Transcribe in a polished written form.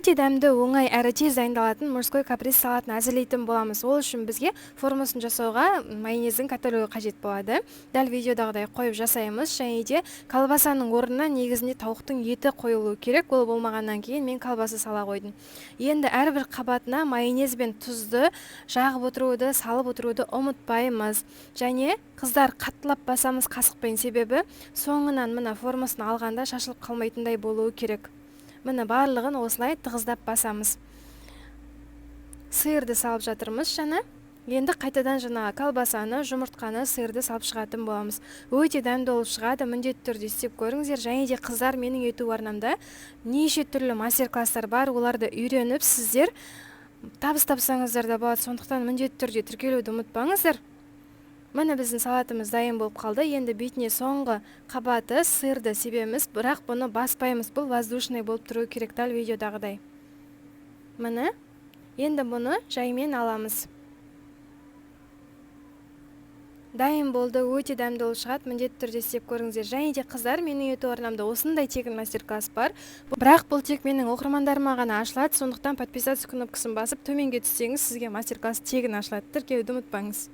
Өте дәмді, оңай әрі тез дайындалатын мужской каприз салатын әзірлейтін боламыз. Ол үшін бізге формасын жасауға майонездің каталогы қажет болады. Дәл видеодағыдай қойып жасаймыз. Және де колбасаның орнына негізінде тауықтың еті қойылуы керек. Ол болмағаннан кейін мен колбаса сала қойдым. Енді әрбір қабатына майонез бен тұзды жағып отыруды, салып отыруды ұмытпаймыз. Және қыздар, қаттылап басамыз қасықпен, себебі соңынан мына формасын алғанда шашылып қалмайтындай болуы керек. Міне, барлығын осылай тығыздап басамыз. Сырды салып жатырмыз жаңа. Енді қайтадан жаңағы колбасаны, жұмыртқаны, сырды салып шығатын боламыз. Өте дәмді болып шығады, міндетті түрде істеп көріңіздер. Және де қыздар, менің YouTube арнамда неше түрлі мастер-класстар бар, оларды үйреніп сіздер табыс тапсаңыздар да болады. Сондықтан міндетті түрде тіркелуді ұмытпаңыздар. Міне, біздің салатымыз дайын болып қалды. Енді бетіне соңғы қабаты сырды себеміз, бірақ бұны баспаймыз. Бұл воздушный болып тұру керек, дәл видеодағыдай. Міне, енді бұны жаймен аламыз. Дайын болды, өте дәмді болып шығады, міндетті түрде істеп көріңіздер. Және де қыздар, менің YouTube арнамда осындай тегін мастер-класс бар. Бірақ бұл тек менің оқырмандарыма ғана ашылады, сондықтан подписаться кнопкасын басып төменге түссеңіз, сізге мастер-класс тегін ашылады. Тіркелуді ұмытпаңыз.